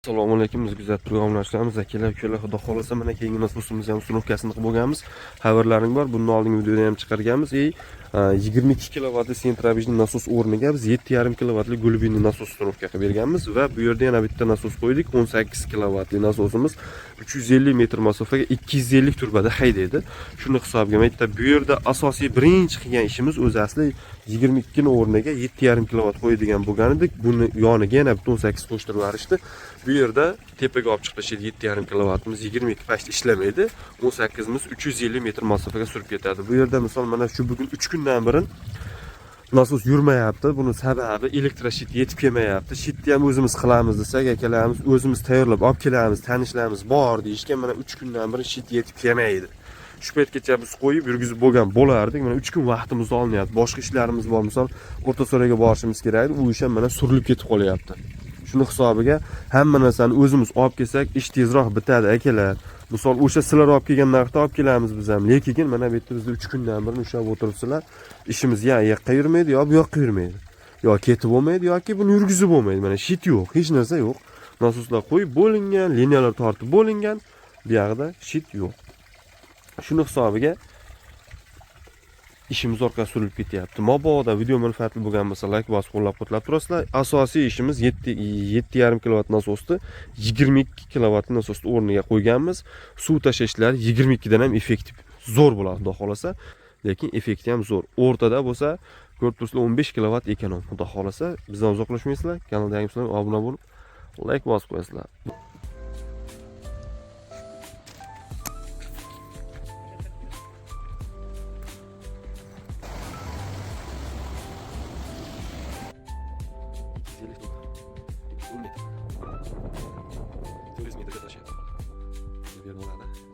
Assalomu alaykum, biz kuzatib turgan obunachilarimiz, akalar, ukalar, xudo xohlasa, mana keyingi nasosimizni ham установкасini qilib bo'lganmiz. Xabarlaring bor, bundan oldingi videoda ham chiqarganmiz. И 22 kilovatli центробежный nasos o'rniga biz 7,5 kilovatli глубинный nasos установка qilib berganmiz va bu yerda yana bitta nasos qo'ydik. 18 kilovatli nasosimiz 350 metr masofaga 250 turbada haydaydi. Shuni hisobiga bitta bu yerda asosiy birinchi qilgan ishimiz o'zi asli 22 ni o'rniga 7,5 kilovat qo'yadigan bo'lgan edik. Buni yoniga yana bitta 18 qo'shtirib yuborishdi. Bu yerda tepaga olib chiqib 7,5 kilovatimiz 22 past ishlamaydi. 18imiz 350 metr masofaga surib ketadi. Bu yerda misol mana shu bugun 3 kundan beri nasos yurmayapti. Buni sababi электрощит yetib kelmayapti. Щит ni ham o'zimiz qilamiz desak, akalarimiz o'zimiz tayyorlab olib kelamiz, tanishlarimiz bor deyishgan. Mana 3 kundan beri щит yetib kelmaydi. Shu paytgacha biz qo'yib yurgizib bo'lgan bo'lardik. Mana 3 kun vaqtimiz olinyapti. Boshqa ishlarimiz bor. Misol O'rtasaroyga borishimiz kerak edi. U ish ham mana surilib ketib qolyapti. Shuni hisobiga hamma narsani o'zimiz olib kelsak, ish tezroq bitadi, akalar. Misol o'sha sizlar olib kelgan narxda olib kelamiz biz ham. Lekin mana bu yerda bizda 3 kundan beri ushlab o'tiribsizlar. Ishimiz ya yoqqa yurmaydi, yo bu yoqqa yurmaydi. Yo ketib bo'lmaydi, yoki buni yurgizib bo'lmaydi. Mana щит yo'q, hech narsa yo'q. Nasoslar qo'yib bo'lingan, liniyalar tortib bo'lingan. Bu yoqda щит yo'q. Shuni hisobiga ishimiz orqaga surilib ketyapti. Mabodo video manfaatli bo'lgan bo'lsa, layk bosib qo'llab-quvvatlab turasizlar. Asosiy ishimiz 7 7,5 kilovat nasosni 22 kilovatli nasosni o'rniga qo'yganmiz. Suv tashlashlari 22 dan ham effektiv zo'r bo'ladi, xudo xohlasa. Lekin effekti ham zo'r. O'rtada bo'lsa, ko'rib turibsizlar, 15 kilovat эконом. Xudo xohlasa, bizdan uzoqlashmaysizlar. Kanalda yangisizlar, obuna bo'lib, layk bosib qo'yasizlar. Metr. 400 metrga tashyapti. Bu yerda bo'ladi.